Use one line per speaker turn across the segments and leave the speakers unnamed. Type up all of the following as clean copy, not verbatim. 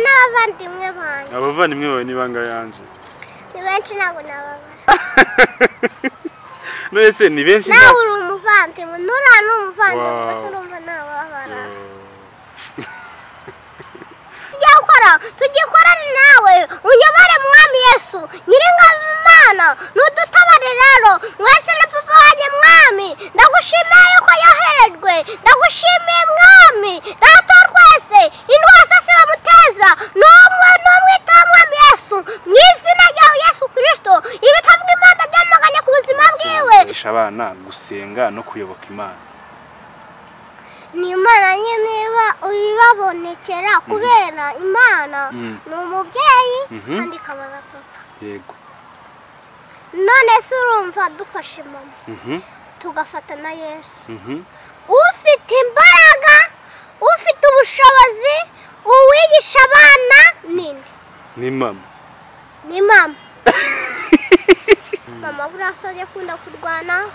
N'abavandimwe banjye.
Abavandimwe bawe ni bangahe Anje?
Ni benshi ntabwo nababara.
None se ni benshi?
Nawe uri umuvandimwe, nuriya ni umuvandimwe, gusa urumva nababara. Tujye gukora, tugikorane nawe, unyobore Mwami Yesu, Nyiringabo Imana, nudutabare rero, mwese na papa wanjye Mwami, ndagushimiye yuko yoherejwe, ndagushimiye Mwami, data twese, indwara zose bamuteza, n'umwitaho Mwami Yesu, mu izina ryawe Yesu Kristo, ibitavuga Imana byamaganye ku buzima bwiwe.
Kwigisha abana gusenga no kuyoboka Imana.
Ni Imana nyine ibabonekera kubera Imana ni umubyeyi kandi ikaba na papa.
Yego.
None se urumva dufashe mama tugafata na Yesu. Ufite imbaraga, ufite ubushobozi, uwigisha abana ninde?
Ni mama.
Ni mama. Mama buriya asajya akunda kurwana,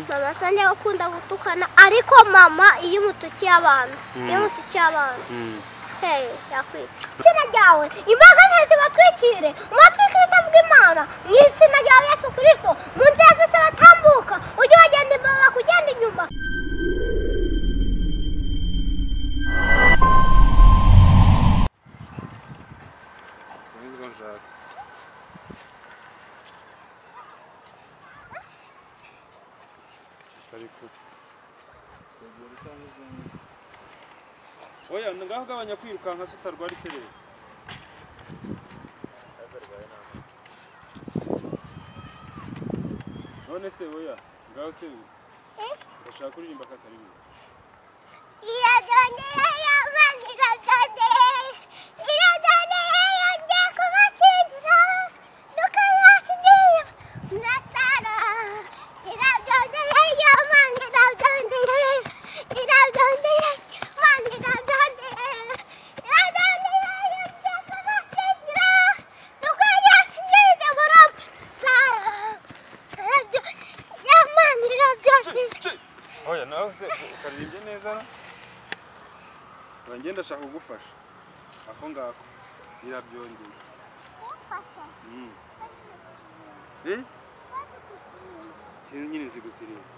mama asajya akunda gutukana, ariko mama iyo umutukiye abantu, iyo umutukiye abantu, hey, yakwica. Izina ryawe, imbaga zose zibatwikire, ubatwikire utavuga Imana, mu izina ryawe Yesu Kristo, mu nzira zose batambuka, ujye ubagenda imbere bakugenda inyuma.
Oya, ngaho gabanya kwirukanka se utarwara isereri. None se oya, ngaho se ndashaka kuririmba aka karirimbo.
Irabyongeye Imana irabyongeye, irabyongeye yongeye kubakingira, dukayashingiye Nasara. Irabyongeye Imana irabyongeye, irabyongeye Imana irabyongeye, irabyongeye yongeye kubakingira, dukayashingiye Nasara. Irabyongeye Imana irabyongeye.
Oya, nawe se ukaririmbye neza. Ngenda ndashaka kugufasha. Ako ngako irabyongeye.
Ufasha.
Eh? Kintu nyine nzi gusirimba.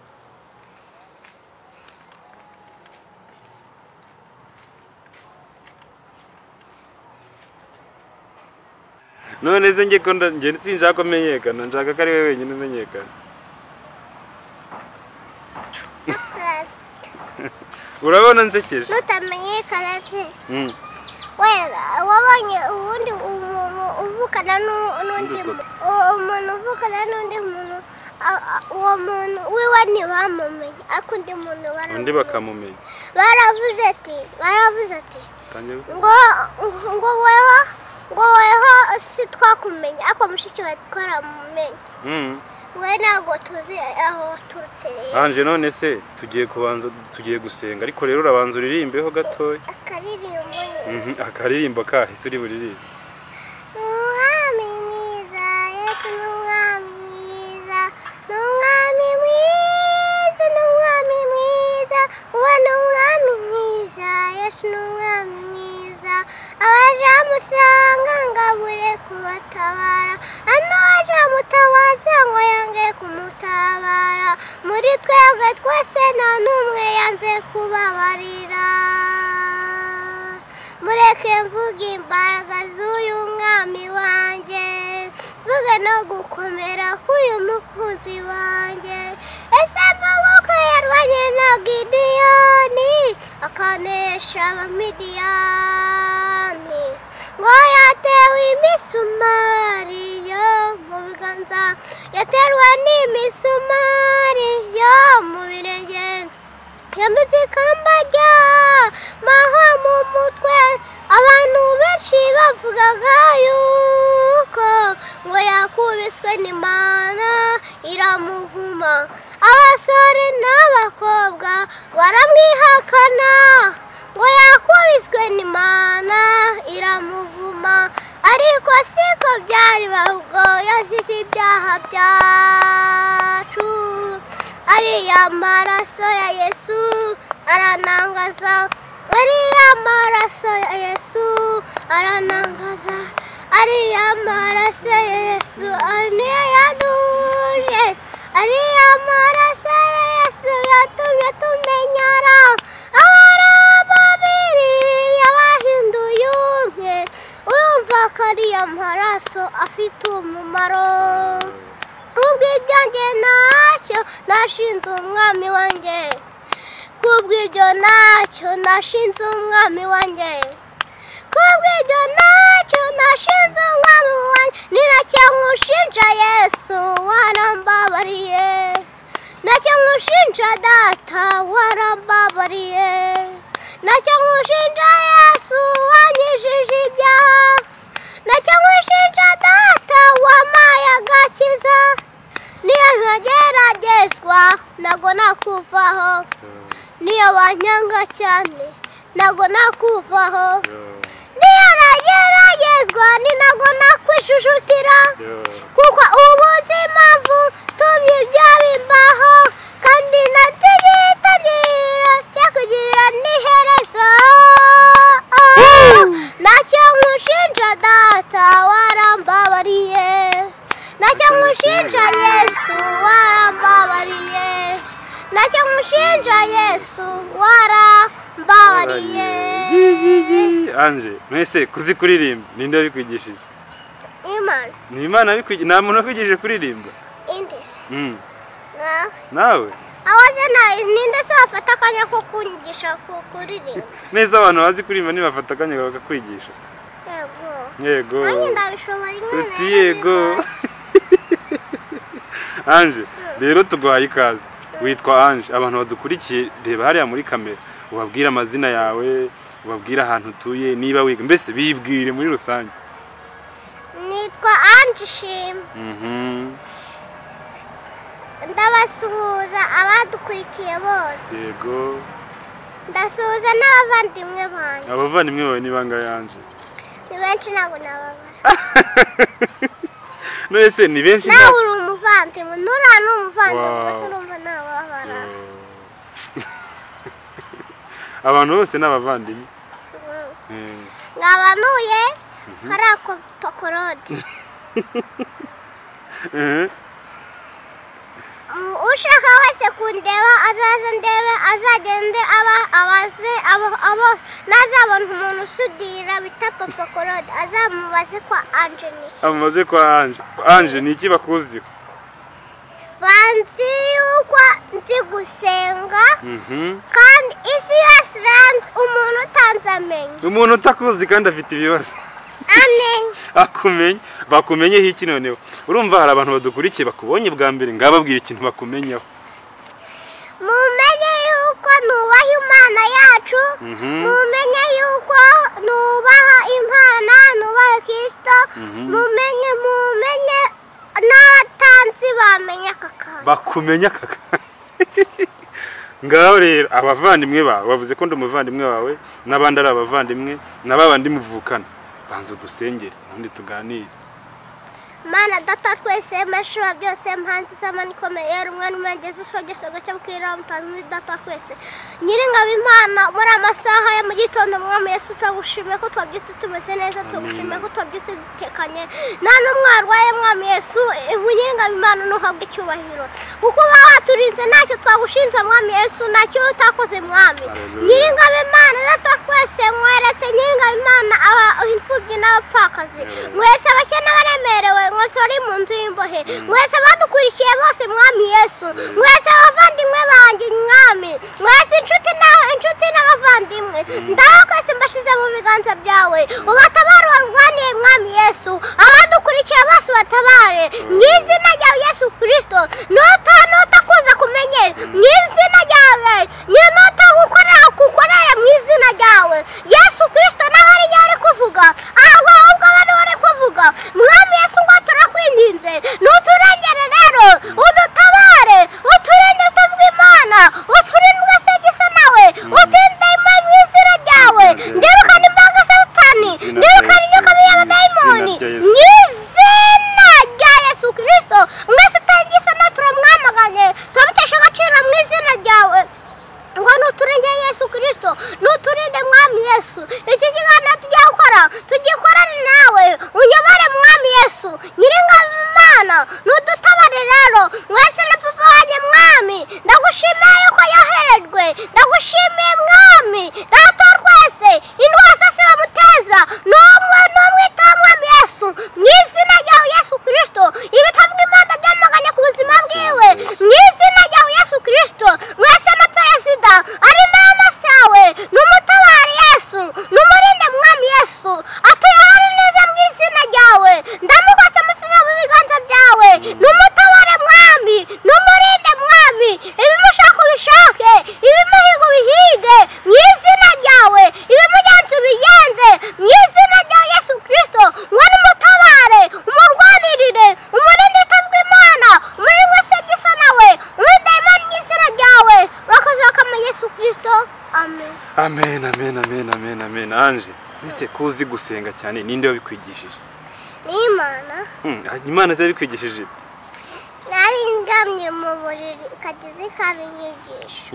None se nge ko nge sinshaka ko menyekana, nshaka ko ari wewe wenyine umenyekana. Urabona nsekeje?
Nutamenyekana se. Wenda wabonye ubundi umuntu uvukana n'undi umuntu uvukana n'undi muntu, uwo muntu wiwe ntibamumenye, ariko undi muntu
undi bakamumenya.
Baravuze ati ngo weho ngo weho si twakumenya, ariko mushiki wawe twaramumenye. We ntabwo tuzi aho waturutse rero.
Anje none se tugiye kubanza tugiye gusenga, ariko rero urabanza uririmbeho gatoya.
Akaririmbo.
Akaririmbo kahise uri buririmbe.
Umwami mwiza, Yesu ni umwami mwiza, ni umwami mwiza, ni umwami mwiza, uwo ni umwami mwiza, Yesu ni umwami mwiza. Abaje bamusanga ngo abure kubatabara, abaje bamutabaza ngo yange kumutabara. Muri twebwe twese nta n'umwe yanze kubabarira. Mureke mvuge imbaraga z'uyu mwami wanjye, mvuge no gukomera k'uyu mukunzi wanjye. Ese mvuge uko yarwanye na Gideyoni, akanesha Abamidiyani, ngo yatewe imisumari yo mu biganza, yaterwa n'imisumari yo mu birenge, yambitse ikamba rya mahwa mu mutwe. Abantu benshi bavugaga yuko ngo yakubiswe n'Imana iramuvuma. Abasore n'abakobwa baramwihakana ngo yakubiswe n'Imana iramuvuma, ariko siko byari, ahubwo yazize ibyaha byacu. Ariya maraso ya Yesu aranangaza, ariya maraso ya Yesu aranangaza, ariya maraso ya Yesu niyo yaduhuje, ariya maraso ya Yesu yatumye tumenyana, abari babiri yabahinduye umwe, urumva ko ariya maraso afite umumaro. Kubw'ibyanjye ntacyo nashinze umwami wanjye, kubw'ibyo ntacyo nashinze umwami wanjye, kubw'ibyo ntacyo nashinze umwami wanjye, ni nacyo nkushinja Yesu warambabariye, nacyo nkushinja data warambabariye, nacyo nkushinja Yesu wanyijije ibyaha, nacyo nkushinja data wampaye agakiza, niyo ntageragezwa ntago nakuvaho, niyo wanyanga cyane ntago nakuvaho, niyo nageragezwa ni ntago nakwijujutira, kuko ubu nzi impamvu tumye ibyo bimbaho, kandi natigitangira cyakugira n'iherezo. Ntacyo nkushinja data warambabariye, ntacyo nkushinja Yesu warambabariye, ntacyo nkushinja Yesu warambabariye.
Anje, mwese kuzi kuririmba ninde wabikwigishije?
Imana.
Ni Imana yabikwigishije? Nta muntu wakwigishije kuririmba?
Indese.
Nawe?
Awaze ninde se wafata akanya ko kunyigisha kuririmba?
Neza abantu bazi kuririmba ntibafata akanya bakakwigisha.
Yego.
Yego.
Nanjye ndabishobora Imana.
Uti yego. Anje, rero tuguhaye ikaze. Witwa Anje, abantu badukurikiye reba hariya muri kamera, ubabwire amazina yawe, ubabwire ahantu utuye, niba wiga, mbese bibwire muri rusange.
Nitwa Anje Shimwe. Ndabasuhuza abadukurikiye bose.
Yego.
Ndasuhuza n'abavandimwe banjye.
Abavandimwe bawe ni bangahe Anje?
Ni benshi ntabwo nababara.
None ni benshi?
Nawe uri umuvandimwe, nuriya ni umuvandimwe, gusa urumva nababara.
Abantu bose ni abavandimwe.
Nkaba ntuye hariya pakorode. Ushaka wese kundeba azaze ndebe, azagende abaze abo nazabona umuntu usudira bita Papa Claude azamubaze kwa Anje.
Amubaze kwa Anje. Anje ni iki bakuziho?
Banzi yuko nzi gusenga, kandi isi yose iranzi, umuntu utanze amenya.
Umuntu utakuzi kandi afite ibibazo.
Amenya.
Akumenye, bakumenyeho iki noneho? Urumva hari abantu badukurikiye bakubonye bwa mbere, ngababwira ikintu bakumenyaho.
Mumenye yuko nubaha Imana yacu, mumenye yuko nubaha Imana, nubaha Kristo, mumenye n'abatanzi bamenya kaka.
Bakumenya kaka. Ngaho rero abavandimwe bawe bavuze ko ndi umuvandimwe wawe, n'abandi ari abavandimwe, n'ababandi muvukana. Banza udusengere ubundi tuganire.
Mana data twese mashura byose mpanzi samani ikomeye rumwe n'umwengezi usogese gace bwira mutanzi data twese nyiringabo Imana muri amasaha ya mu gitondo mwami Yesu turagushimiye ko twabyutse tumeze neza, turagushimiye ko twabyutse dutekanye, nta n'umwe warwaye mwami Yesu. Nyiringabo Imana ntuhabwe icyubahiro kuko uba waturinze, ntacyo twagushinze mwami Yesu, ntacyo utakoze mwami. Nyiringabo Imana data twese nkweretse nyiringabo Imana aba imfubyi n'abapfakazi, nkweretse abakene baremerewe, mwese bari mu nzu y'imbohe, mwese badukurikiye bose mwami Yesu, mwese abavandimwe banjye mwami, mwese inshuti n'abavandimwe, ndabakwese mbashize mu biganza byawe, ubatabare warwaniye mwami Yesu, abadukurikiye bose batabare mu izina ryawe Yesu Kristo. Nutakuza kumenye mu izina ryawe, nutagukorera kukorera mu izina ryawe Yesu Kristo, n'abari ari kuvuga ahubwo abari bari kuvuga mwami Yesu ngo turakwinginze, nuturengere rero udutabare, uturinde utavuga Imana, uturinde ugase gisa nawe, uturinde Imana mu izina ryawe, ndirukana imbaraga za Satani, ndirukana imyuka mibi y'abadayimoni mu izina rya Yesu Kristo. Mwese Satani gisa nawe turamwamaganye, turamutesha agaciro mu izina ryawe, ngo nuturinde Yesu Kristo, nuturinde mwami Yesu. neza n'umwitaho mwami Yesu mu izina ryawe Yesu Kristo ibitavuga Imana byamaganye ku buzima bwiwe mu izina ryawe Yesu Kristo mwese na perezida ari imbere y'amaso yawe n'umutabari Yesu n'umurinde mwami Yesu atuyobore neza mu izina ryawe ndamukose musize mu biganza byawe n'umutabare mwami n'umurinde mwami ibimushaka ubishake ibimuhiga ubihige mu izina ryawe ibimugenza ubigenze mu izina rya Yesu Kristo ngo n'umutabare umurwanirire umurinde utavuga Imana umurinde wese gisa nawe umurinde Imana mu izina ryawe urakoze bakama Yesu Kristo amen.
Amen, amen, amen, amen, amen. Ange, mbese ko uzi gusenga cyane ninde wabikwigishije?
Ni Imana.
Imana se yabikwigishije?
Nari ndyamye mu buriri ikageza ikabinyigisha.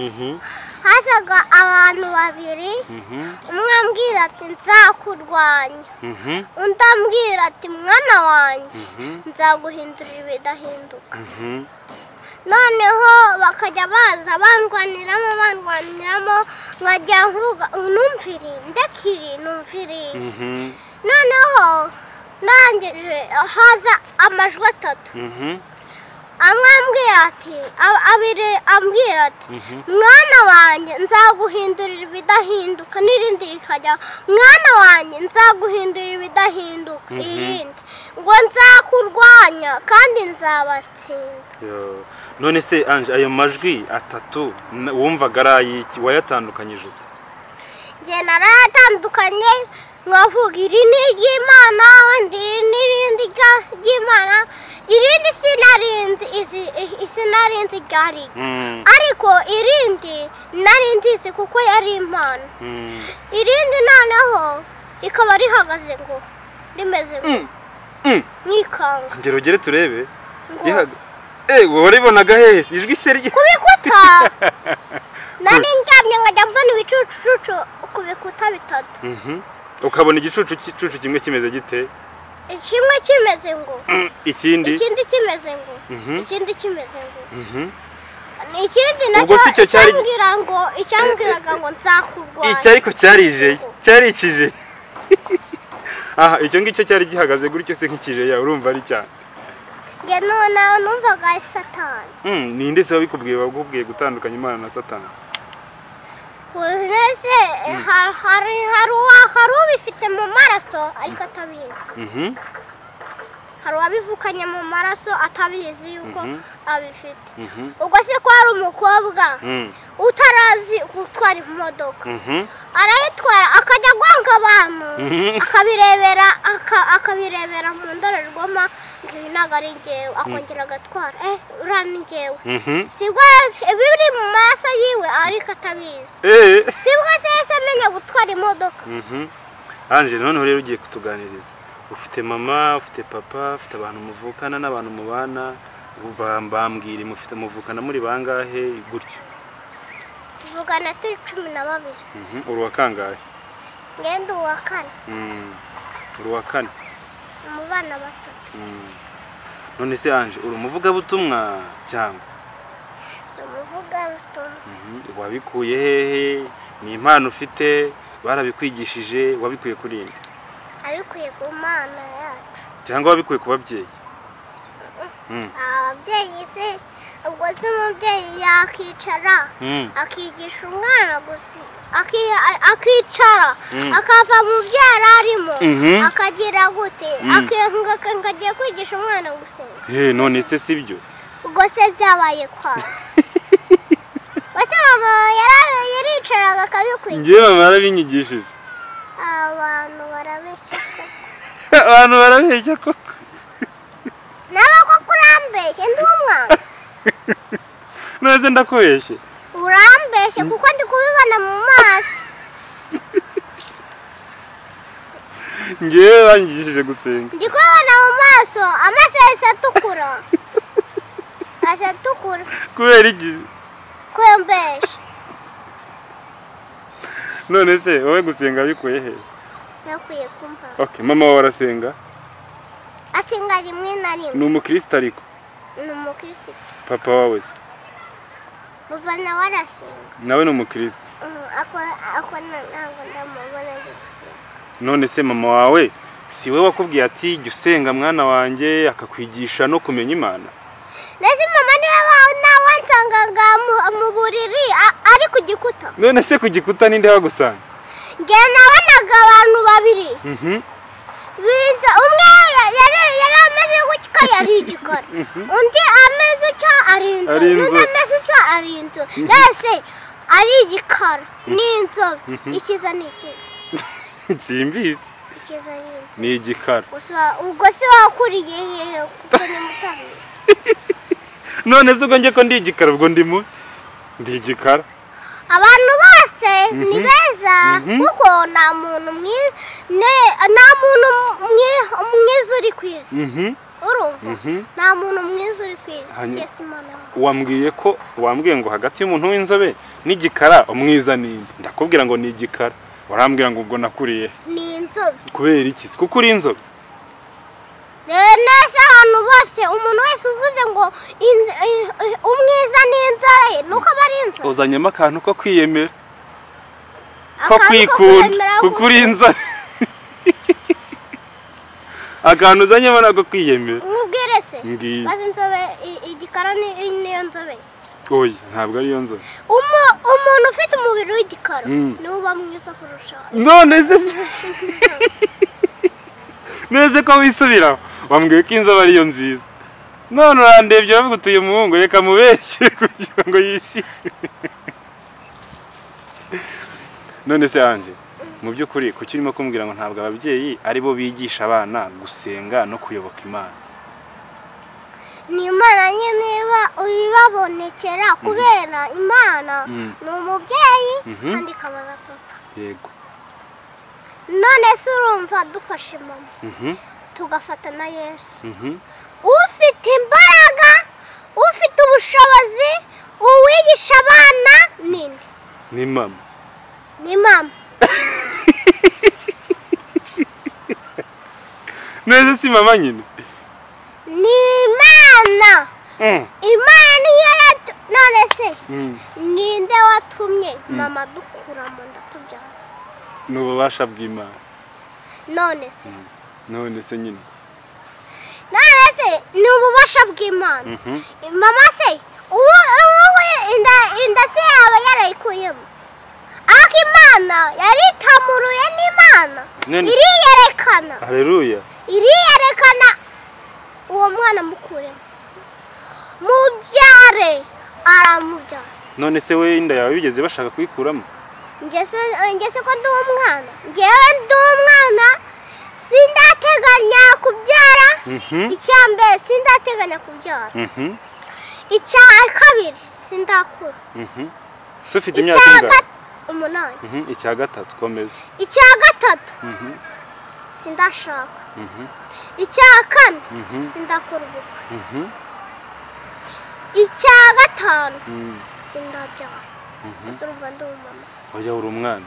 Hazaga abantu babiri, umwe ambwira ati nzakurwanya, undi ambwira ati mwana wanjye nzaguhindurira ibidahinduka. Noneho bakajya baza bandwaniramo nkajya mvuga numviri ndekiri numviri. Noneho ndangije haza amajwi atatu. Amwe ambwira ati abiri ambwira ati mwana wanjye nzaguhindurira ibidahinduka, n'irindi rikajya mwana wanjye nzaguhindurira ibidahinduka, irindi ngo nzakurwanya kandi nzabatsinda.
None se Ange, ayo majwi atatu wumvaga ari ayiki? Wayatandukanyije ute?
Njye narayatandukanye nkavuga iri ni iry'Imana, wenda iri n'irindi ry'Imana, irindi sinarinzi sinarinzi ryari, ariko irindi nari nzizi kuko yari impano. Irindi noneho rikaba rihagaze ngo rimeze ngo nkikanga.
Ngero ugere turebe. Waribonaga hehe? Ijwi se rye
ku bikuta. Nari ndyamye nkajya mbona ibicucucucu ku bikuta bitatu.
Ukabona igicucu kimwe kimeze gite?
Kimwe kimeze ngo
ikindi
kimeze ngo ikindi kimeze ngo ikindi nacyo cyambwira ngo icyambwiraga ngo nzakurwanya.
Icyo ariko cyarije cyarikije. Aha icyo ngicyo cyari gihagaze gutyo se nk'ikije ya urumva ari cyane.
Nge none numvaga Satani.
Ninde se wabikubwiye wagubwiye gutandukanya Imana na Satani?
Ese hari ubifite mu maraso ariko atabizi. Hari uwabivukanye mu maraso atabizi yuko abifite. Ubwo se ko hari umukobwa utarazi gutwara imodoka, arayitwara akajya gonga abantu, akabirebera akabirebera mu ndorerwamo ngo ibi ntabwo ari njyewe, akongera agatwara uriya ni njyewe. Sibwo biri mu maraso yiwe ariko atabizi. Sibwo se yahise amenya gutwara imodoka.
Ange, noneho rero ugiye kutuganiriza. Ufite mama, ufite papa, ufite abantu muvukana n'abantu mubana, bambwire mufite muvukana muri bangahe gutyo?
Tuvukana turi 12.
Uri uwa kangahe?
Ngende uwa kane.
Uri uwa kane?
Mu bana batatu.
None se Ange, uri umuvugabutumwa cyangwa?
Umuvugabutumwa.
Wabikuye hehe? Ni impano ufite? Barabikwigishije? Wabikuye kuri nde?
Abikuye ku Mana yacu.
Cyangwa wabikuye ku babyeyi?
Ababyeyi se ubwo se umubyeyi yakicara akigisha umwana gusa, akicara akava mu byo yari arimo akagira gute, akagiye kwigisha umwana gusenga.
None se sibyo?
Ubwo se byabaye kwa Bose mama yaricaraga akabikwigisha.
Njye mama yarabinyigishije.
Abantu barabeshya koko.
Abantu barabeshya koko.
Nawe koko urambeshye ndi umwana.
None ndakubeshye?
Urambeshye kuko ndi kubibona mu maso.
Njyewe banyigishije gusenga.
Ndi kubibona mu maso, amaso yahise atukura. Yahise atukura.
Kubera iki?
Kwembesha.
None se wowe gusenga bikuye he?
Nakuye kumpa.
Okay, mama wawe arasenga?
Asenga rimwe na rimwe.
Ni umukristo ariko?
Ni umukristo.
Papa wawe se?
Papa nawe arasenga.
Nawe ni umukristo?
Ako ntabwo ndamubona ari gusenga.
None se mama wawe si we wakubwiye ati jya usenga mwana wanjye, akakwigisha no kumenya Imana?
Nese mama niwe nawe wansangaga mu buriri ari ku gikuta.
None se ku gikuta ninde wagusanga?
Njye nabonaga abantu babiri. Binza umwe yari ameze gutya yari igikara, undi ameze utya ari inzobe, undi ameze utya ari inzobe. Nese ari igikara n'inzobe, ikiza ni iki?
Simbizi.
Ikiza ni inzobe.
Ni igikara.
Ubwo se wakuriye hehe kuko ni mutabizi?
None se ubwo njye ko ndi igikara, ubwo ndi mubi? Ndi igikara.
Abantu bose ni beza kuko nta muntu mwiza uri ku isi. Urumva? Nta muntu mwiza uri ku isi.
Wambwiye ko wambwiye ngo hagati y'umuntu w'inzobe n'igikara umwiza ninde? Ndakubwira ngo ni igikara. Warambwira ngo ubwo nakuriye
ni inzobe.
Kubera iki? Kuko uri inzobe.
Nese abantu bose, umuntu wese uvuze ngo umwiza ni inzobe nuko aba ari inzobe.
Uzanyemo akantu ko kwiyemera, ko kwikunda, kuko uri inzobe. Akantu uzanyemo nako kwiyemera.
Nkubwire se, maze inzobe igikara niyo nzobe?
Oya, ntabwo ariyo nzobe.
Umuntu ufite umubiri w'igikara niwe uba mwiza kurusha.
None se neze ko wisubira wambwiye ko inzobe ariyo nziza, none urandebye uravuga utuye umuhungu reka mubeshye kugira ngo yishime. None se Ange, mu by'ukuri kuki urimo kumbwira ngo ntabwo ababyeyi ari bo bigisha abana gusenga no kuyoboka Imana?
Ni Imana nyine ibabonekera, kubera Imana ni umubyeyi kandi ikaba na papa.
Yego.
None se urumva dufashe mama tugafata na Yesu, ufite imbaraga, ufite ubushobozi, uwigisha abana ninde?
Ni mama.
Ni mama.
None si mama nyine?
Ni Imana. Imana niyo. None se ninde watumye mama dukura mu nda tubyara?
Ni ububasha bw'Imana.
None se?
None se nyine.
None se ni ububasha bw'Imana. Mama se ubu inda se yaba yarayikuyemo, ariko Imana yaritamuruye n'Imana iriyerekana.
Haleluya.
Iriyerekana uwo mwana mukuremo, mubyare, aramubyara.
None se we inda yawe bigeze bashaka kuyikuramo?
Ngese ko ndi umwana, ngewe ndi umwana, sindateganya kubyara. Icya mbere sindateganya kubyara, icya kabiri sindakura.
Se ufite imyaka ingahe?
8.
Icya gatatu komeza.
Icya gatatu sindashaka. Icya kane sindakora ubukwe. Icya gatanu sindabyara. Ese urumva ndi umumama?
Oya, uri umwana.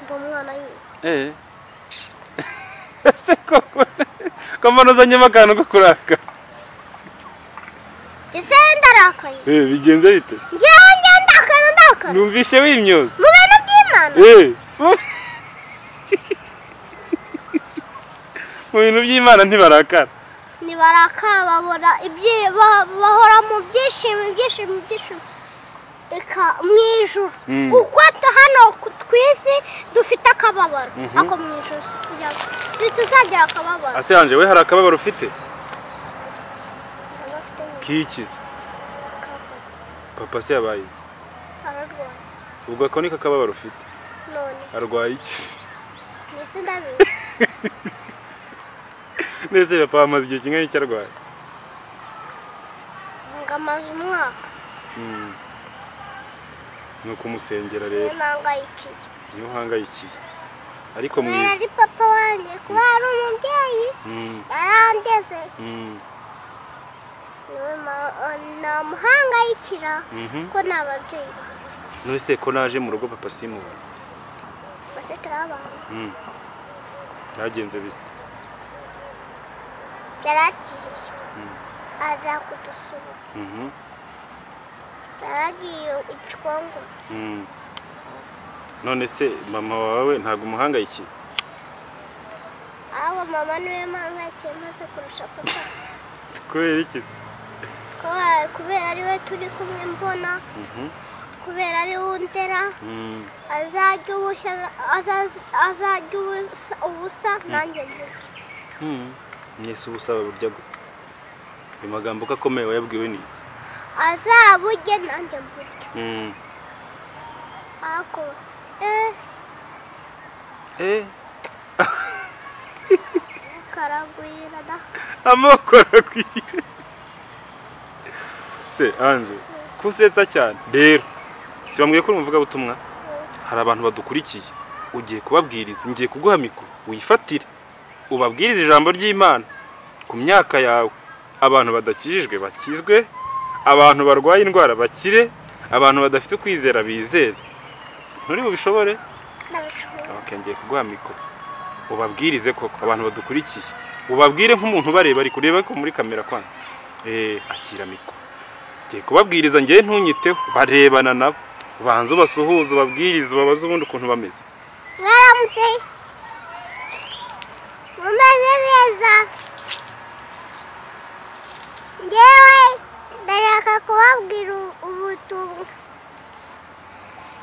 Ndi umwana nyine.
Ese koko ko mbona uzanyemo akantu ko kurakara?
Ese ndarakaye?
Bigenze bite?
Njyewe ndakara ndakara.
Numvishe wimyoza.
Mu bintu by'Imana?
Mu bintu by'Imana ntibarakara.
Ntibarakara, babona bahora mu byishimo, ibyishimo, ibyishimo. Reka mu ijuru. Uko hano ku isi dufite akababaro, ako mu ijuru tuzagira akababaro.
Ase Ange, we hari akababaro ufite? Kikize? Papa se yabaye iki?
Ararwaye.
Ubwo ako niko akababaro ufite?
None.
Arwaye iki?
Nese ndabizi.
Nese papa amaze igihe kingana iki arwaye?
Ngo amaze umwaka.
Ni ukumusengera rero.
Niyo
Niyo uhangayikiye. Ariko
mwiza. Ari papa wanjye kuba ari umubyeyi. Yarandeze. Namuhangayikira ko ni ababyeyi banjye.
None se ko naje mu rugo papa simubona?
Bose turabana.
Byagenze bite?
Yaragiye. Aza kudusura. Yaragiye i Gikongoro.
None se mama wawe ntabwo umuhangayikiye?
mama niwe mpangayikiye maze kurusha papa.
Kubera iki?
Kubera ari we turi kumwe mbona, kubera ari we undera, azajya ubusa nanjye mburya.
Mwese ubusa baburya gute? Ayo magambo ko akomeye wayabwiwe n'iki?
Azaburye nanjye mburya. Ako karagwira da.
Amoko aragwira. Se Ange, kusetsa cyane. Rero si bambwiye ko umuvuga butumwa hari abantu badukurikiye, ugiye kubabwiriza, ngiye kuguha mikoro wifatire ubabwirize ijambo ry'Imana ku myaka yawe. Abantu badakijijwe bakizwe, abantu barwaye indwara bakire, abantu badafite kwizera bizere. Nturi bubishobore?
Ndabishobora.
Okay, ngiye kuguha mikoro ubabwirize koko abantu badukurikiye, ubabwire nk'umuntu bareba ari kureba ko muri kamera kwanza. Akira mikoro. Ngiye kubabwiriza ngiye ntunyiteho, barebana nabo, ubanze ubasuhuze, ubabwirize, ubabaze ubundi ukuntu bameze.
Mwaramutse. Mumeze neza. Ngewe ndashaka kubabwira ubutumwa.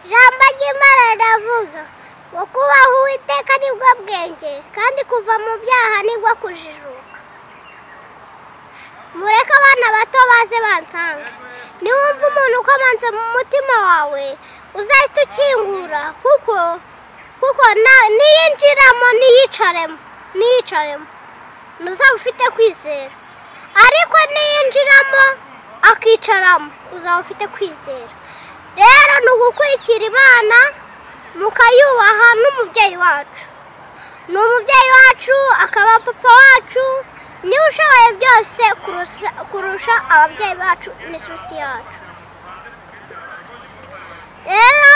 Ijambo ry'Imana riravuga ngo kubaha Uwiteka nibwo bwenge, kandi kuva mu byaha nibwo kujijuka. Mureke abana bato baze bansanga. Niwumva umuntu ukomanze mu mutima wawe, uzahita ukingura, kuko niyinjiramo niyicaremo ntuzaba ufite kwizera. Ariko niyinjiramo akicaramo, uzaba ufite kwizera. Rero ni ugukurikira Imana mukayubaha n'umubyeyi wacu. Ni umubyeyi wacu akaba papa wacu, niwe ushoboye byose kurusha ababyeyi bacu n'inshuti yacu. Rero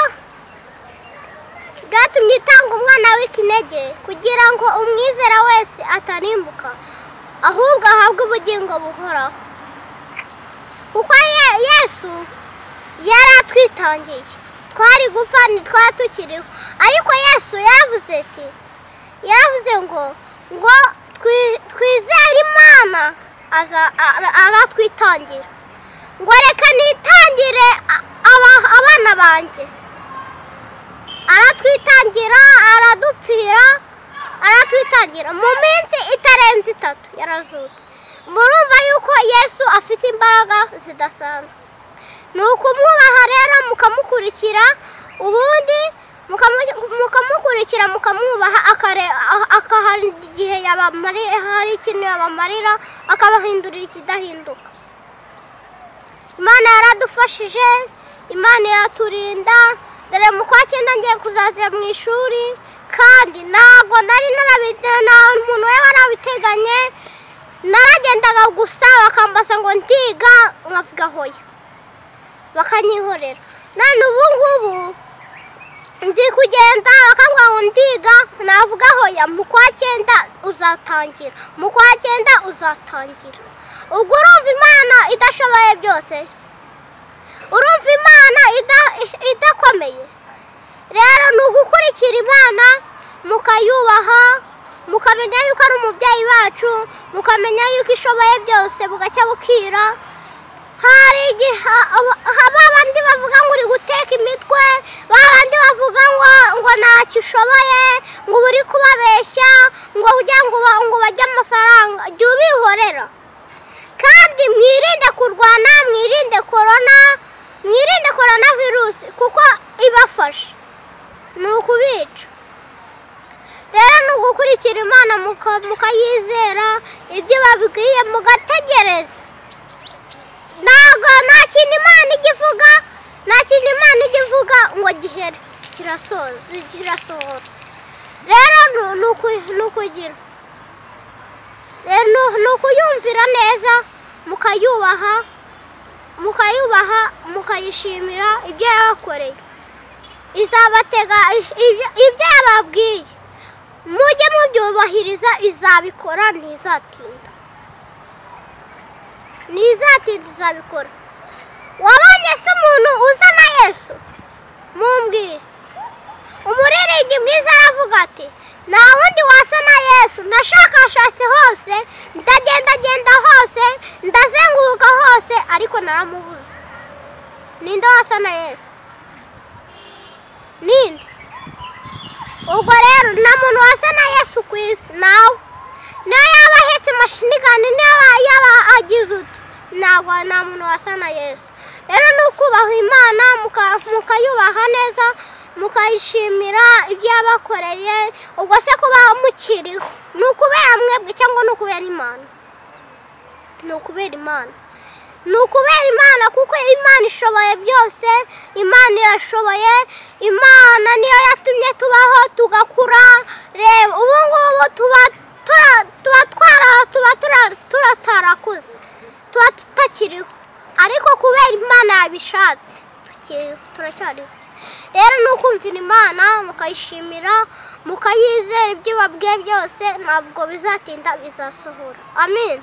byatumye itanga umwana w'ikinege kugira ngo umwizera wese atarimbuka, ahubwo ahabwe ubugingo buhoraho. Kuko Yesu yaratwitangiye, twari gupfa ntitwari tukiriho, ariko Yesu yavuze ati, yavuze ngo twizere Imana aratwitangira, ngo reka nitangire abana banjye. Aratwitangira, aradupfira, aratwitangira. Mu minsi itarenze 3 yarazutse. Murumva yuko Yesu afite imbaraga zidasanzwe. Ni ukumwubaha rero mukamukurikira, ubundi mukamukurikira mukamwubaha, akahari igihe hari ikintu yabamarira, akabahindurira ikidahinduka. Imana yaradufashije, Imana iraturinda. Dore mu kwa 9 ngiye kuzazira mu ishuri, kandi ntabwo nari nta muntu we warabiteganye. Naragendaga gusa bakambaza ngo ndiga, nkavuga hoya, bakanyihorera. None ubu ngubu ndi kugenda bakambwira ngo ndiga, navuga hoya, mu kwa 9 uzatangira, mu kwa 9 uzatangira. Ubwo urumva Imana idashoboye byose, urumva Imana idakomeye. Rero ni ugukurikira Imana mukayubaha, mukamenya yuko ari umubyeyi wacu, mukamenya yuko ishoboye byose, bugacya bukira. Hari igihe abandi bavuga ngo uri guteka imitwe, babandi bavuga ngo ntacyo ushoboye, ngo uri kubabeshya, ngo kugira ngo bajye amafaranga. Jya ubihorera. Kandi mwirinde kurwana, mwirinde korona, mwirinde korona virusi kuko ibafasha ni ukubica. Rero ni ugukurikira Imana mukayizera, ibyo babwiye mugategereza. Ntabwo nta kintu Imana ijya ivuga, nta kintu Imana ijya ivuga ngo gihere, kirasoza, kirasohora. Rero ni ukugira, ni ukuyumvira neza, mukayubaha, mukayishimira ibyo yabakoreye. Izabatega ibyo yababwiye, mujye mubyubahiriza, izabikora, ntizatinda, ntizatinda, izabikora. Wabonye se umuntu uzana Yesu? Mumbwire. Umuririmbyi mwiza aravuga ati nta wundi wasa na Yesu, nashaka Ninde wasa na Yesu? Ninde? Ubwo rero nta muntu wasa na Yesu ku isi nawe. Niyo yaba ahetse mashinigani, niyo yaba agize ute, ntabwo nta muntu wasa na Yesu. Rero ni ukubaha Imana, mukayubaha neza, mukayishimira ibyo yabakoreye. Ubwo se kuba mukiriho ni ukubera mwebwe cyangwa ni ukubera Imana? Ni ukubera Imana. Ni ukubera Imana kuko Imana ishoboye byose, Imana irashoboye, Imana niyo yatumye tubaho tugakura. Reba ubu ngubu tuba turatarakuze, tuba tutakiriho, ariko kubera Imana yabishatse turacyariho. Rero ni ukumvira Imana, mukayishimira, mukayizera ibyo ibabwiye byose, ntabwo bizatinda bizasohora. Amen.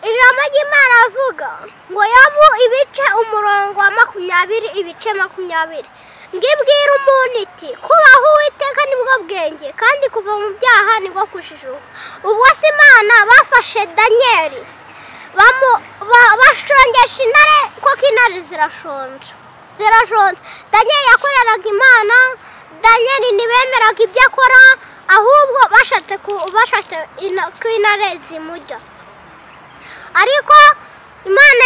Ijambo ry'Imana avuga ngo Yobu ibice umurongo wa 20 ibice 20, ngibwira umuntu iti kubaho Uwiteka nibwo bwenge, kandi kuva mu byaha nibwo kujijuka. Ubwo se Imana bafashe Danieli bashongesha intare, kuko intare zirashonja. Danieli yakoreraga Imana, Danieli ntibemeraga ibyo akora, ahubwo bashatse ko intare zimurya. Ariko Imana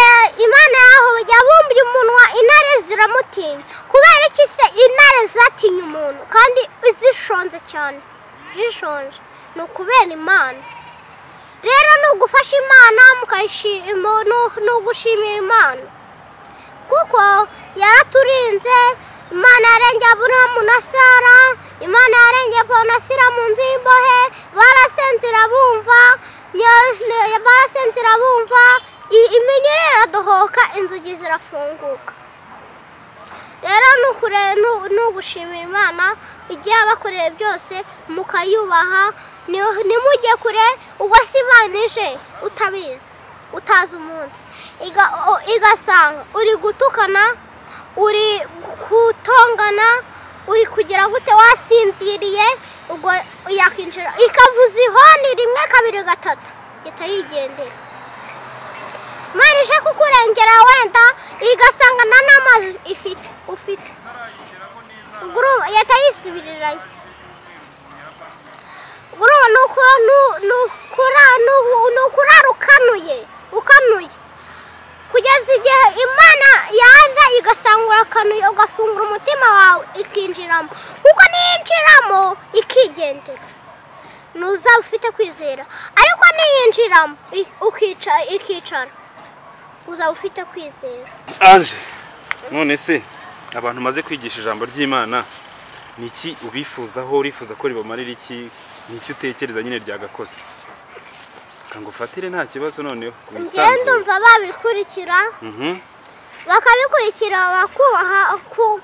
yaho yabumbye umunwa, intare ziramutinya. Kubera iki se intare zatinya umuntu kandi zishonze cyane? Zishonje ni ukubera Imana. Rero ni ugufasha Imana, ni ugushimira Imana kuko yaraturinze. Imana yarengeye Aburahamu na Sara, Imana yarengeye Pawulo na Sila mu nzu y'imbohe, barasenze bumva, iminyururu iradohoka, inzugi zirafunguka. Rero ni ugushimira Imana igihe yabakoreye byose, mukayubaha, ntimujye kure. Ubwo se Imana ije utabizi, utazi umunsi, igasanga uri gutukana, uri kutongana, uri kugira gute, wasinziriye, ubwo yakinjira ikavuza ihoni 1 2 3 ihita yigendera. Imana ije kukurengera wenda igasanga nta n'amazi ufite, ubwo yahita yisubirirayo. Ubwo ni ukurara ukanuye kugeza igihe Imana yaza igasanga urakanuye, ugafungura umutima wawe ikinjiramo. Kuko niyinjiramo ikigendera, ntuzaba ufite kwizera. Ariko niyinjiramo ikicara, uzaba ufite kwizera.
Ange, none se abantu maze kwigisha ijambo ry'Imana, ni iki ubifuzaho? Urifuza ko ribamarira iki? Ni iki utekereza nyine ryagakoze? Ngufatire nta kibazo noneho.
Njye ndumva babikurikira, bakabikurikira bakubaha ku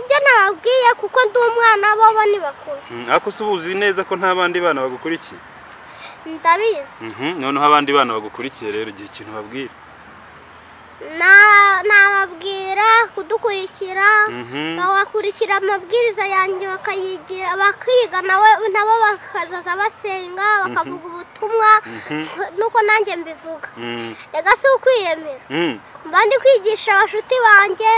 byo nababwiye, kuko ndi umwana bo ni bakuru.
Ariko se ubuzi neza ko nta bandi bana bagukurikiye?
Ndabizi.
Noneho abandi bana bagukurikiye rero igihe ikintu babwira?
Nababwira kudukurikira, bagakurikira amabwiriza yanjye, bakayigira, bakiga nabo bakazaza basenga, bakavuga ubutumwa nuko nanjye mbivuga. Rega si ukwiyemera, mba ndi kwigisha abashuti banjye,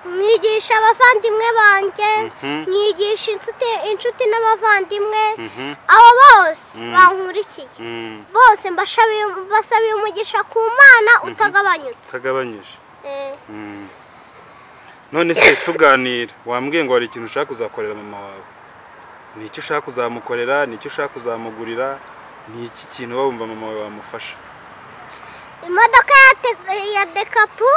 mwigisha abavandimwe banjye, mwigisha inshuti n'abavandimwe, abo bose bankurikiye bose mbasabiye umugisha ku Mana utagabanyutse.
None se tuganira, wambwiye ngo hari ikintu ushaka kuzakorera mama wawe. Ni iki ushaka kuzamukorera? Ni iki ushaka kuzamugurira? Ni iki kintu wumva mama wawe wamufasha?
Imodoka ya dekapu.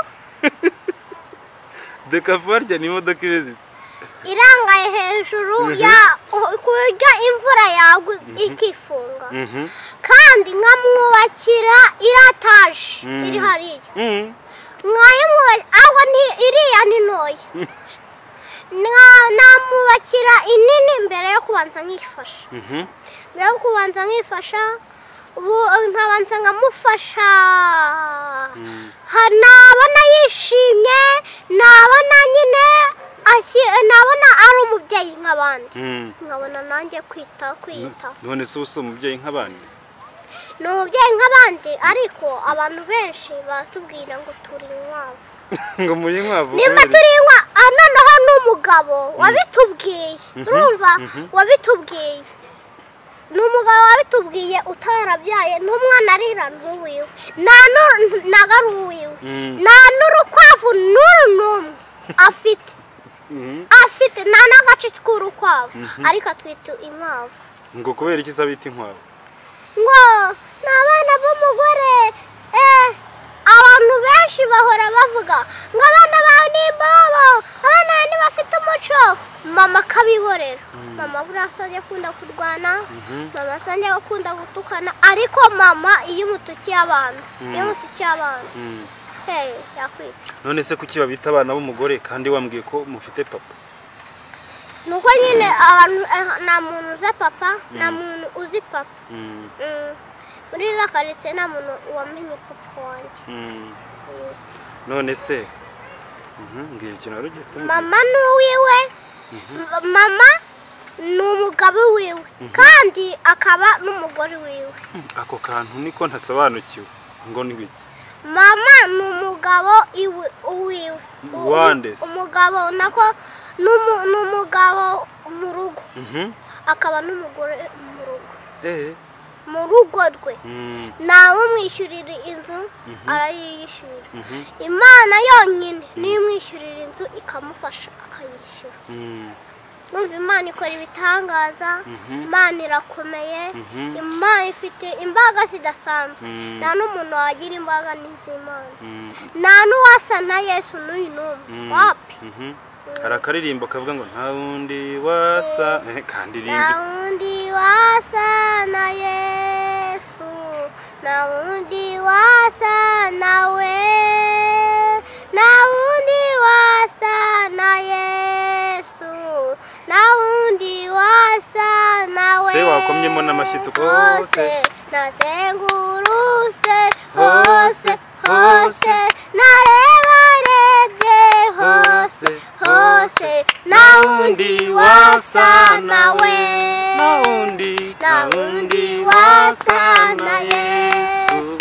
Dekapu harya ni imodoka imeze
irangaye hejuru ya kurya imvura yagwa ikifunga, kandi nkamwubakira irataje iri hariya. Aho iriya ni ntoya, namwubakira inini mbere yo kubanza nkifasha, ubu nkabanza nkamufasha, nabona yishimye, nabona nyine nabona ari umubyeyi nk'abandi, nkabona nanjye kwita.
None se ubu si umubyeyi nk'abandi?
Ni umubyeyi nk'abandi, ariko abantu benshi batubwira ngo turi inkwavu.
Ngo muri inkwavu?
Nimba turi inkwavu, noneho n'umugabo wabitubwiye, urumva, wabitubwiye ni umugabo wabitubwiye utarabyaye, n'umwana arira n'uwiwe, ntago ari uwiwe, nta n'urukwavu n'uru n'umwe afite, afite nta n'agace k'urukwavu, ariko atwita inkwavu.
Ngo kubera iki se abita inkwavu?
Ngo ni abana b'umugore. Abantu benshi bahora bavuga ngo abana bawe ni imbobo, abana bawe ntibafite umuco. Mama akabihorera. Mama buriya asanzwe akunda kurwana, mama asanzwe akunda gutukana, ariko mama iyo umutukiye abantu, iyo umutukiye abantu, yakwica.
None se kuki babita abana b'umugore kandi wambwiye ko mufite papa?
Nuko nyine abantu nta muntu uzi papa, nta muntu uzi papa. Muri iriya karitsiye nta muntu wamenye papa wanjye.
None se mbwira ikintu wari ugiye kumbwira.
Mama ni uwiwe, mama ni umugabo wiwe, kandi akaba n'umugore wiwe.
Ako kantu niko ntasobanukiwe, ngo ni biki?
Mama ni umugabo uwiwe.
Wande?
Umugabo nako ni umugabo mu rugo, akaba n'umugore mu rugo. Mu rugo rwe ntawe umwishyurira inzu, arayiyishyurira. Imana yonyine niyo imwishyurira inzu ikamufasha akayishyura. Numva Imana ikora ibitangaza, Imana irakomeye, Imana ifite imbaraga zidasanzwe. Nta n'umuntu wagira imbaraga n'iz'Imana, nta n'uwasa na Yesu n'uyu n'umwe wapi.
Hari akaririmbo kavuga ngo nta wundi wasa, kandirimbe.
Nta wundi wasa na Yesu, nta wundi wasa nawe, nta wundi wasa na Yesu, nta wundi wasa nawe.
Se wakomyemo n'amashyi tukose,
nazengurutse hose hose, narebarebye hose hose, nta wundi wasa nawe,
nta wundi,
nta wundi wasa na Yesu,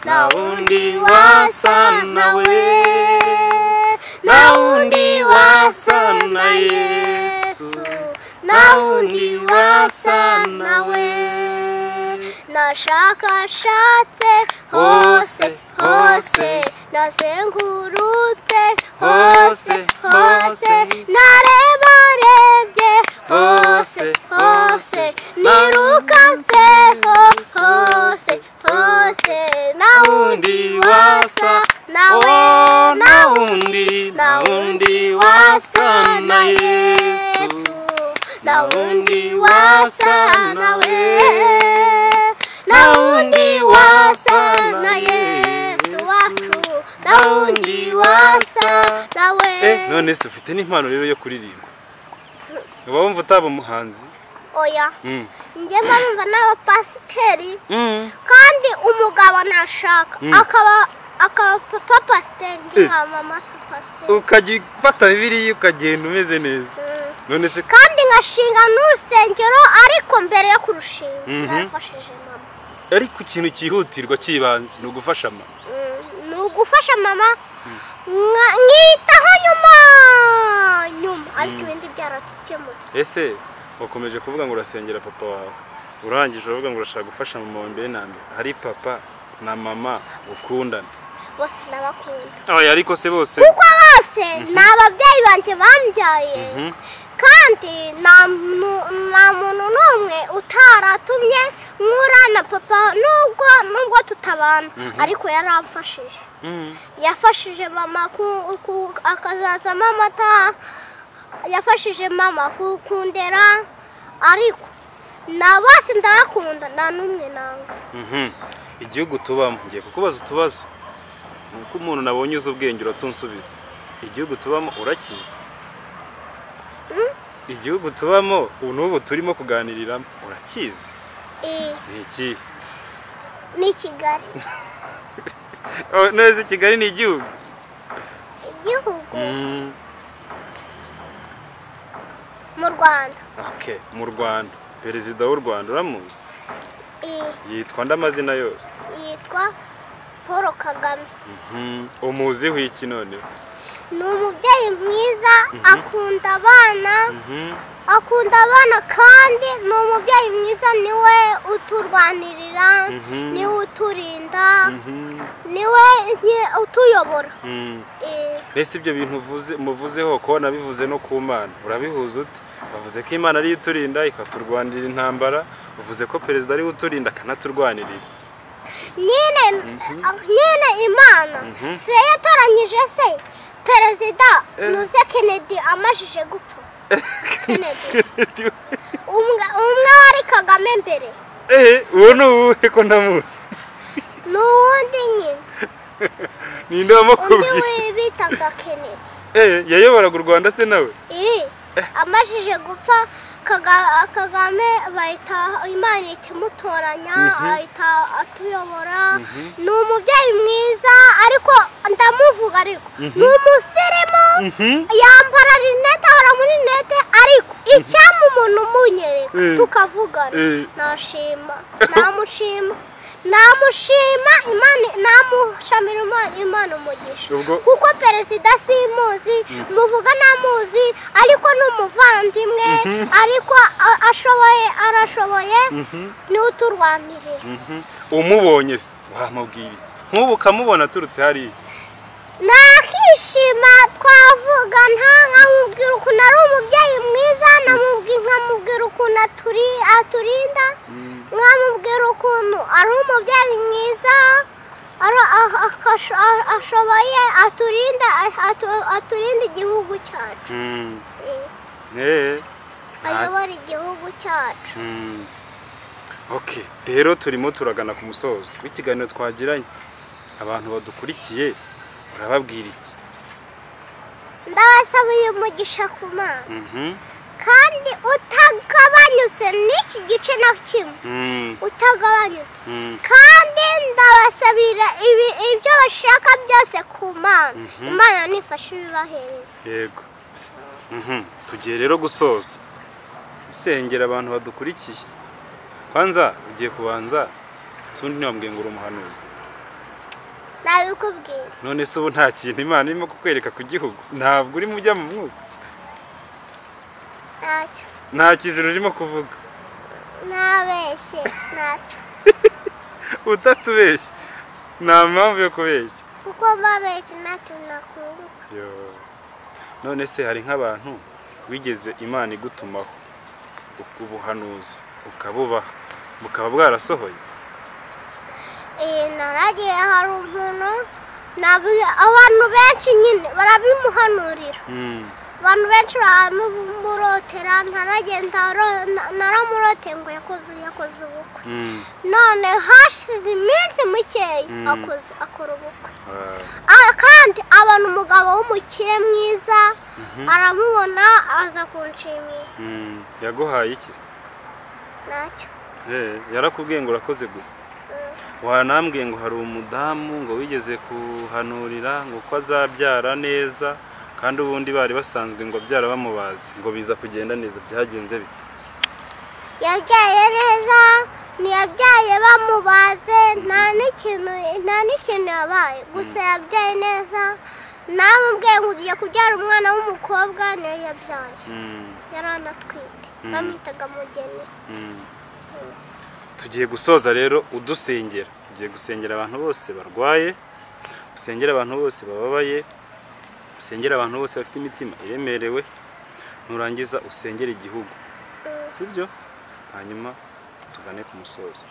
nta wundi wasa nawe, nta wundi wasa na Yesu, nta wundi wasa nawe. Nashakashatse hose hose, nazengurutse hose hose, narebarebye hose hose, nirukanseho hose hose, nta wundi wasa nawe, nta wundi, nta wundi wasa na Yesu, nta wundi wasa nawe, nta wundi wasa na Yesu wacu, nta wundi wasa nawe.
None se ufite n'impano rero yo kuririmba? Uba wumva utaba umuhanzi?
Oya, njye mba numva n'abapasiteri, kandi umugabo ntashaka akaba papa pasiteri, nkaba mama pasiteri.
Ukajya ufata Bibiliya ukagenda umeze neza. None se
kandi ngashinga n'urusengero, ariko mbere yo kurushinga narafashije mama.
Ariko ikintu cyihutirwa cyibanze ni ugufasha mama.
Ni ugufasha mama, nkitaho nyuma nyuma, ariko ibindi byarakemutse.
Ese wakomeje kuvuga ngo urasengera papa wawe, urangije uravuga ngo urashaka gufasha mama wawe mbere na mbere. Hari papa na mama ukundana?
Bose ndabakunda.
Oya, ariko se bose?
Kuko bose ni ababyeyi banjye bambyaye, kandi nta muntu n'umwe utaratumye nkura na papa, nubwo tutabana, ariko yaramfashije. Yafashije mama akazazamo amata, yafashije mama kundera, ariko na bose ndabakunda, nta n'umwe nanga.
Igihugu tubamo, ngiye kukubaza utubazo nkuko umuntu nabonye uzi ubwenge uratunsubiza. Igihugu tubamo urakizi? Igihugu tubamo ubu n'ubu turimo kuganiriramo urakizi? Ni iki?
Ni Kigali.
Neza, Kigali ni igihugu?
Igihugu mu Rwanda.
Okay, mu Rwanda. Perezida w'u Rwanda uramuzi? Yitwa ndamazina yose?
Yitwa Paul Kagame.
Umuziho iki none?
Ni umubyeyi mwiza, akunda abana, akunda abana kandi ni umubyeyi mwiza, niwe uturwanirira, niwe uturinda, niwe utuyobora.
Mbese ibyo bintu muvuzeho ko nabivuze no ku Mana, urabihuza ute? Bavuze ko Imana ariyo iturinda ikaturwanirira intambara, uvuze ko perezida ariwe uturinda akanaturwanirira.
Nyine Imana si yo yatoranyije se perezida Nuze Kennedy amajije gupfa. Kennedy umwe wari Kagame mbere.
Uwo ni uwuhe ko ntamuzi?
Ni uwundi nyine.
Ninde wamukubwiye?
Undi bitaga Kennedy.
Yayoboraga u Rwanda se nawe?
Amajije gupfa Kagame bahita Imana ihita imutoranya, ahita atuyobora. Ni umubyeyi mwiza, ariko ndamuvuga, ariko ni umusirimu, yambara rinete, ahora muri rinete, ariko icyampa umuntu umunyereka tukavugana, nashima, namushima, namushima Imana, namushamira Imana umugisha. Kuko perezida simuzi, muvuga namuzi, ariko ni umuvandimwe, ariko ashoboye, arashoboye, niwe uturwanirira.
Umubonye se wamubwira nk'ubu ukamubona aturutse hariya?
Nakishima, twavuga, nkamubwira ukuntu ari umubyeyi mwiza, nkamubwira ukuntu aturinda, nkamubwira ukuntu ari umubyeyi mwiza, ashoboye, aturinda igihugu cyacu, ayobora igihugu cyacu.
Okay, rero turimo turagana ku musozo w'ikiganiro twagiranye. Abantu badukurikiye urababwira iki?
Ndabasaba uyu mugisha ku Mana, kandi utagabanyutse n'iki gice na kimwe, utagabanyutse, kandi ndabasabira ibyo bashaka byose ku Mana. Imana nifashe ibibahereza.
Yego. Tugiye rero gusoza dusengera abantu badukurikiye. Kwanza ugiye kubanza sundi ntiwambwiye ngo uri umuhanuzi?
Nabikubwiye.
None se ubu nta kintu Imana irimo kukwereka ku gihugu? Ntabwo urimo ujya mu mwuka?
Ntacyo.
Nta kijuru urimo kuvuga?
Ntabeshye, ntacyo.
Utatubeshye, nta mpamvu yo kubeshya.
Kuko mbabeshye ntacyo nakunguka.
None se hari nk'abantu wigeze Imana igutumaho ubuhanuzi ukabubaha bukaba bwarasohoye?
Naragiye, hari umuntu, abantu benshi nyine barabimuhanurira, abantu benshi baramurotera, ntaragenda naramuroteye ngo yakoze ubukwe, none hashize iminsi mikeya akora ubukwe, kandi abona umugabo w'umukire mwiza, aramubona aza kunshimira.
Yaguhaye iki?
Ntacyo.
Yarakubwiye ngo urakoze gusa? Wanambwiye ngo hari umudamu ngo wigeze kuhanurira ngo ko azabyara neza, kandi ubundi bari basanzwe ngo abyara bamubazi, ngo biza kugenda neza, byagenze bite?
Yabyaye neza, ntiyabyaye bamubaze, nta n'ikintu yabaye, gusa yabyaye neza. Namubwiye ngo ugiye kubyara umwana w'umukobwa, niyo yabyaye, yari anatwite, bamwitaga Mugeni.
Tugiye gusoza rero udusengera. Tugiye gusengera abantu bose barwaye, usengera abantu bose bababaye, usengera abantu bose bafite imitima iremerewe, nurangiza usengera igihugu. Sibyo? Hanyuma tugane ku musozo.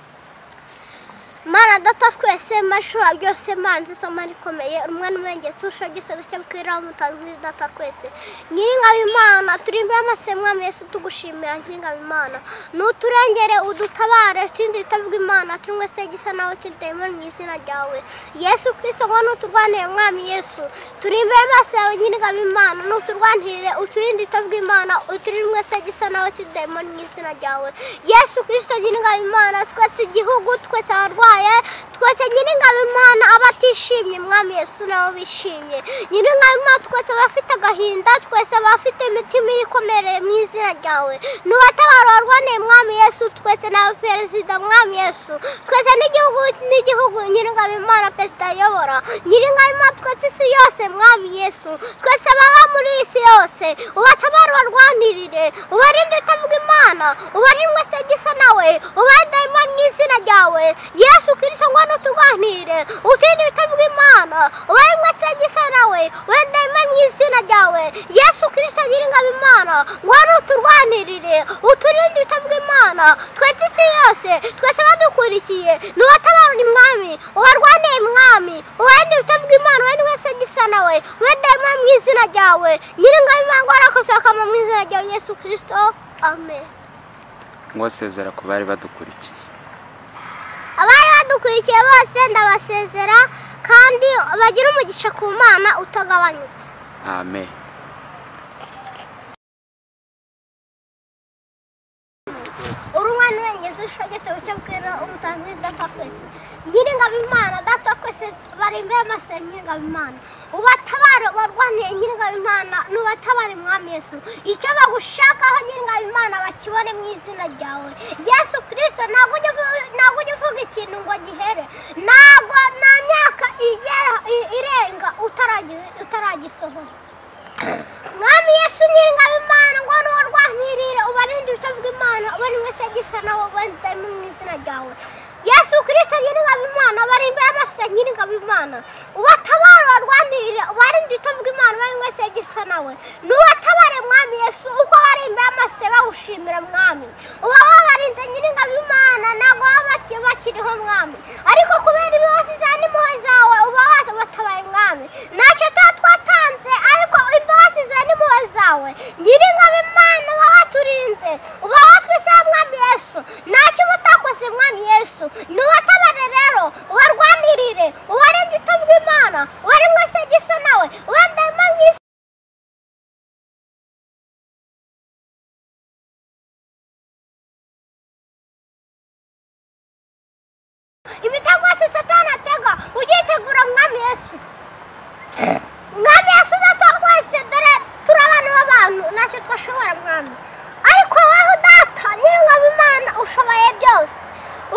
Mana data twese mashura byose manzi sama rikomeye umwana umurengezi usha byose bicyabwira mutazwi data twese nyiringa Imana turimbe amasemwa Yesu tugushimira nyiringa Imana nuturengere udutabare tindi tavuga Imana tumwe se gisa nawe tidemo mu izina ryawe Yesu Kristo ngo nuturwanire mwami Yesu turimbe amasewe nyiringa Imana nuturwanire uturinde tavuga Imana uturimwe se gisa nawe tidemo mu izina ryawe Yesu Kristo nyiringa Imana twetse igihugu twetse twese nyiringa Imana abatishimye mwami Yesu nabo bishimye nyiringa Imana twese abafite agahinda twese abafite imitima ikomereye mu izina ryawe nubatabara warwane mwami Yesu twese nabo perezida mwami Yesu, twese n'igihugu Nyiringabo Imana perezida ayobora, Nyiringabo Imana twese isi yose mwami Yesu, twese ababa muri isi yose ubatabare ubarwanirire, ubarinde utavuga Imana, ubarinde wese gisa nawe, ubarinde Imana mu izina ryawe Yesu Kristo, ngo nuturwanire, utinde utavuga Imana, ubarinde wese gisa nawe, ubarinde Imana mu izina ryawe Yesu Kristo, Nyiringabo Imana ngo nuturwanirire, uturinde utavuga Imana, twese isi yose, twese abadukurikiye nubatabare ni mwami, ubarwanire mwami, ubarinde utavuga Imana, ubarinde wese gisa nawe, ubarinde Imana mu izina ryawe Nyiringabo Imana ngo arakosakama mu izina ryawe Yesu Kristo, amen.
Ngo sezera ku bari badukurikiye.
Abari badukurikiye bose ndabasezera kandi bagira umugisha ku Mana utagabanyutse.
Amen.
Urumwana wengeze ushagese ucyabwira umutanzi data kwese, Nyiringabo Imana data kwese bari imbere y'amaso ya Nyiringabo Imana, ubatabare ubarwaniye Nyiringabo Imana, nubatabare mwami Yesu, icyo bagushakaho Nyiringabo Imana bakibone mu izina ryawe Yesu Kristo. Ntabwo ujya uvuga ikintu ngo gihere, ntabwo nta myaka igera irenga utaragisohoza mwami Yesu. Nyiringabo Imana ngo nubarwanirire, ubarinde utavuga Imana, ubarinde wese gisa nawe, ubarinde mu izina ryawe Yesu Kristo. Nyiringabo Imana bari imbere y'amaso ya Nyiringabo Imana, ubatabare ubarwanirire, ubarinde utavuga Imana, ubarinde wese gisa nawe, nubatabare mwami Yesu, uko bari imbere y'amaso bagushimira mwami, uba wabarinze Nyiringabo Imana, ntabwo baba bakiriho mwami, ariko kubera imbabazi zawe n'impuhwe zawe uba wabatabaye mwami, ntacyo tuba twatanze ariko imbabazi zawe n'impuhwe zawe Nyiringabo Imana uba waturinze, uba watwisaha mwami Yesu, ntacyo uba utakoze mwami Yesu. Nubatabare rero ubarwanirire, ubarinde utavuga Imana, ubarinde wese gisa nawe, ubarinde Imana mu imitego yose Satani atega, ugitegura mwami Yesu. Mwami Yesu data rwose, dore turi abana b'abantu ntacyo twashobora mwami, ariko wowe data Nyiringabo Imana ushoboye byose,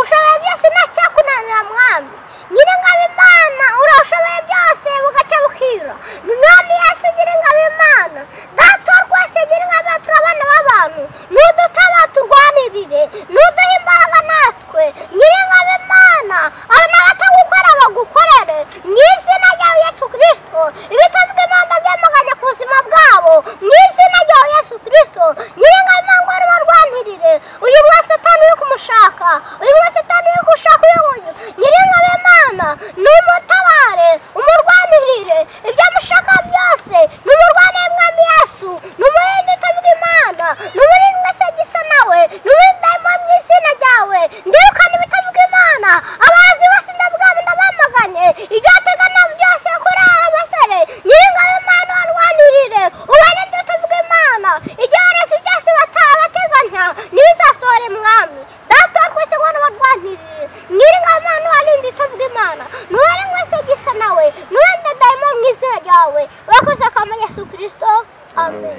ushoboye byose ntacyakunanira mwami. Nyiringabo Imana urashoboye byose bugacya bukira mwami Yesu. Nyiringabo Imana data rwose, Nyiringabo turi abana b'abantu, nudutaba turwanirire, nuduha imbaraga natwe Nyiringabo Imana, abana batagukora bagukorere mu izina ryawe Yesu Kristo. Ibitavuga Imana byamaganye ku buzima bwabo mu izina ryawe Yesu Kristo. Nyiringabo Imana ngo barwanirire uyu mwese Satani uri kumushaka, uyu mwese Satani uri gushaka uyu nguyu, Nyiringabo Imana numutabare umurwanirire ibyo amushaka byose, numurwanire mwami Yesu, numurinde utavuga Imana, numurinde wese gisa nawe, numurinde mu izina ryawe, ndirukane ibitavuga Imana, abazi bose ndabwabo ndabamaganye, ibyo bategana byose kuri aba basore Nyiringabo Imana barwanirire, ubarinde utavuga Imana, ibyo barezi byose bateganya ntibizasohore mwami data twese ngo barwanirire. Nyiringabo Imana ubarinde utavuga Imana, nubarinde wese gisa nawe, nubarinde dayimoni mu izina ryawe, urakoze akama Yesu Kristo, amen.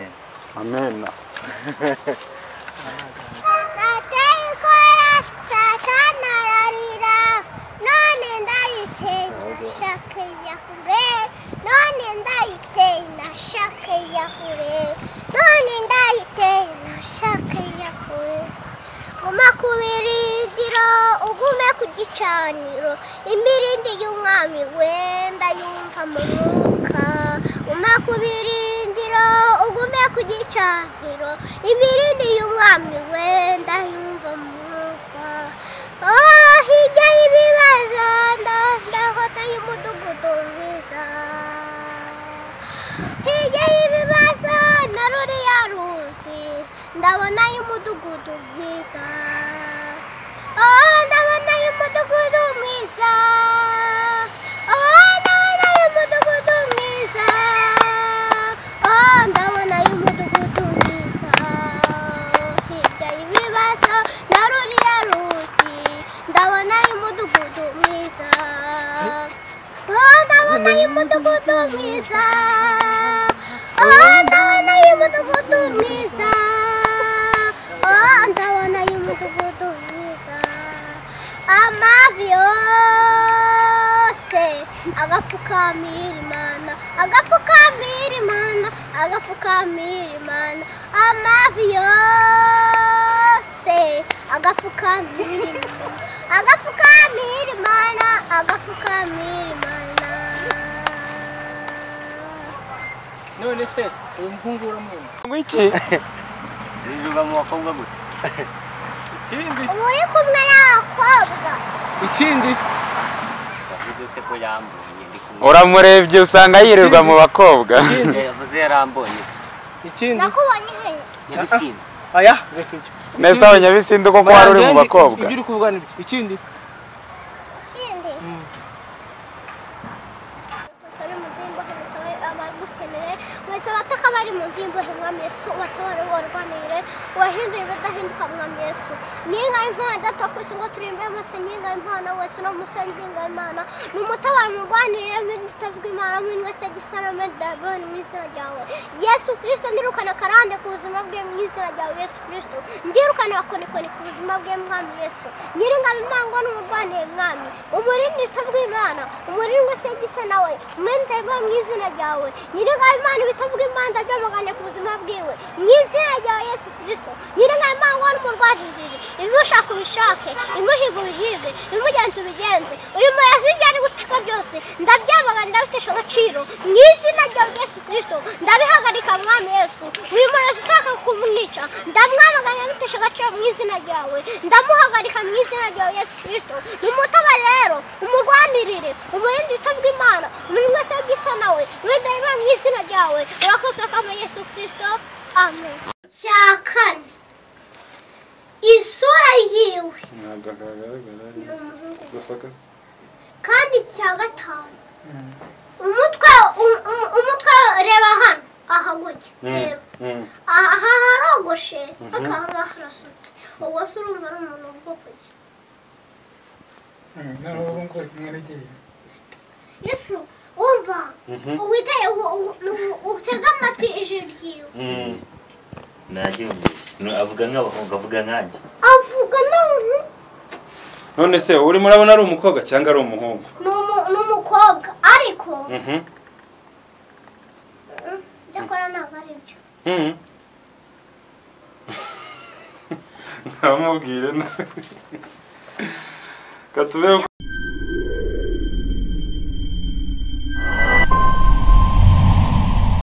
Amen.
Nateye ikora Satani ararira, none ndayiteye nashake yahure, none ndayiteye nashake yahure, none ndayiteye nashake yahure. Guma ku birindiro ugume ku gicaniro, imirindi y'umwami wenda yumva mu mwuka. Guma ku birindiro ugume ku gicaniro, imirindi y'umwami wenda yumva mu mwuka. Oh, hirya y'ibibazo ndahota y'umudugudu mwiza, hirya y'ibibazo na ruriya ruzi ndabona y'umudugudu mwiza. Oh, ndabona y'umudugudu mwiza. Oh, ndabona y'umudugudu mwiza. Oh, ndabona y'umudugudu mwiza. Hirya y'ibibazo na ruriya ruzi ndabona y'umudugudu mwiza. Oh, ndabona y'umudugudu mwiza. Oh, ndabona y'umudugudu mwiza. Oh, ndabona y'umudugudu mwiza. Amavi yose agapfukamira Imana, agapfukamira Imana, agapfukamira Imana. Amavi yose agapfukamira Imana, agapfukamira Imana, agapfukamira Imana.
None se uwo muhungu uramubona?
Ngwiki?
Biba mu bakobwa gute?
Ikindi
uri kumwe n'abakobwa.
Ikindi
yavuze se ko yambonye ndi kumwe.
Uramurebye usanga yirirwa mu bakobwa.
Yavuze yarambonye.
Ikindi
nakubonye he?
Nyabisindu.
Aya reka ibyo.
Nese aho Nyabisindu koko wari uri mu bakobwa.
Ibyo uri kuvuga ni byo. Ikindi
ikindi wese bataka bari mu nzu y'imbohe Mwami Yesu, ubatabare ubarwanire, ubahindure ibidahinduka Mwami Yesu. Nyinga Imana data kwisi ngo turimbe mose, nyinga Imana wese no musore, nyinga Imana ni umutabaro murwanire, itavuga Imana muri wese gisarame dabone mu izina ryawe Yesu Kristo. Ndirukana karande ku buzima bwe mu izina ryawe Yesu Kristo. Ndirukana abakonikoni ku buzima bwe Mwami Yesu. Nyiringa Imana ngo n'umurwanire Mwami, umurinde itavuga Imana, umurinde wese gisa nawe, umurinde mu izina ryawe. Nyiringa Imana bitavuga Imana ndabyamaganye ku buzima bwiwe mu izina rya Yesu Kristo. Nyiringa Imana ngo n'umurwanirire, ibimushaka ubishake, ibimuhiga ubihige, ibimugenza ubigenze. Uyu murazi ibyo ari guteka byose ndabyamaganye, ndabitesha agaciro mu izina rya Yesu Kristo. Ndabihagarika Mwami Yesu. Uyu murazi ushaka kumwica ndamwamaganye, ndabitesha agaciro mu izina ryawe, ndamuhagarika mu izina rya Yesu Kristo. Numutabare rero, umurwanirire, umurinde utavuga Imana, umurinde wese gisa nawe, umurinde mu izina ryawe. Urakoze kama Yesu Kristo. Amen. Cya kane, isura yiwe
ntabwo kagaragara
ni umuhungu gusa.
gusa.
Kandi cya gatanu, umutwe umutwe reba hano aha gutya, reba aha harogoshe, aha ngaha harasutse. Ubwo se urumva ari umuntu bwoko ki? Yesu umva witaye utega amatwi ijwi ryiwe.
Nabyumvise. Avuga nk'abahungu, avuga nkanjye.
Avuga nawe.
None se urimo urabona ari umukobwa cyangwa ari umuhungu?
Ni umukobwa ariko ndakora ntabwo ari byo.
Ntamubwire katube.